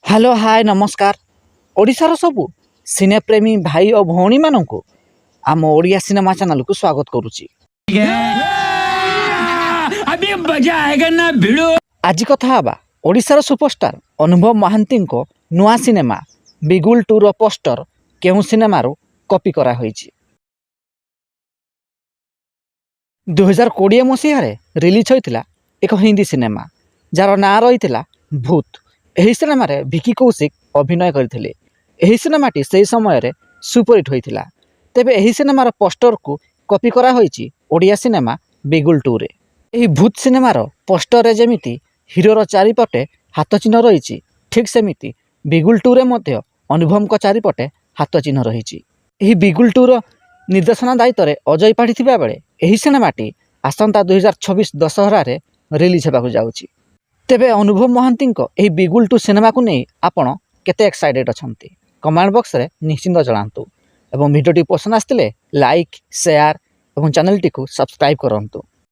Hello, ହାଏ, ନମସ୍କାର। ଓଡ଼ିଶାର ସବୁ ସିନେପ୍ରେମୀ ଭାଇ ଓ ଭଉଣୀମାନଙ୍କୁ ଆମ ଓଡ଼ିଆ ସିନେମା ଚ୍ୟାନେଲକୁ ସ୍ୱାଗତ କରୁଛି। अभी मजा आएगा ना, भिड़ू। ଆଜି କଥା ହେବା ଓଡ଼ିଶାର ସୁପରଷ୍ଟାର ଅନୁଭବ ମହାନ୍ତିଙ୍କ ନୂଆ ସିନେମା ବିଗୁଲ 2ର ପୋଷ୍ଟର କେଉଁ ସିନେମାରୁ କପି କରାହୋଇଛି। 2020 ମସିହାରେ ରିଲିଜ୍ ହୋଇଥିଲା ଏକ ହିନ୍ଦୀ ସିନେମା, ଯାହାର ନାଁ ରହିଥିଲା ଭୂତ। ଏହି ସିନେମାରେ ଭିକି କୌଶିକ ଅଭିନୟ କରିଥିଲେ। ଏହି ସିନେମାଟି ସେହି ସମୟରେ ସୁପରହିଟ୍ ହୋଇଥିଲା। ତେବେ ଏହି ସିନେମାର ପୋଷ୍ଟରକୁ କପି କରାହୋଇଛି ଓଡ଼ିଆ ସିନେମା ବିଗୁଲ 2ରେ। ଏହି ଭୂତ ସିନେମାର ପୋଷ୍ଟରରେ ଯେମିତି ହିରୋର ଚାରିପଟେ ହାତ ଚିହ୍ନ ରହିଛି, ଠିକ୍ ସେମିତି ବିଗୁଲ 2ରେ ମଧ୍ୟ ଅନୁଭବଙ୍କ ଚାରିପଟେ ହାତ ଚିହ୍ନ ରହିଛି। ଏହି ବିଗୁଲ 2ର ନିର୍ଦ୍ଦେଶନା ଦାୟିତ୍ୱରେ ଅଜୟ ପାଢ଼ୀ ଥିବାବେଳେ ଏହି ସିନେମାଟି ଆସନ୍ତା 2026 ଦଶହରାରେ ରିଲିଜ୍ ହେବାକୁ ଯାଉଛି। ତେବେ ଅନୁଭବ ମହାନ୍ତିଙ୍କ ଏହି ବିଗୁଲ 2 ସିନେମାକୁ ନେଇ ଆପଣ କେତେ ଏକ୍ସାଇଟେଡ୍ ଅଛନ୍ତି, କମେଣ୍ଟ ବକ୍ସରେ ନିଶ୍ଚିତ ଜଣାନ୍ତୁ ଏବଂ ଭିଡ଼ିଓଟି ପସନ୍ଦ ଆସିଥିଲେ ଲାଇକ୍, ସେୟାର ଏବଂ ଚ୍ୟାନେଲଟିକୁ ସବସ୍କ୍ରାଇବ୍ କରନ୍ତୁ।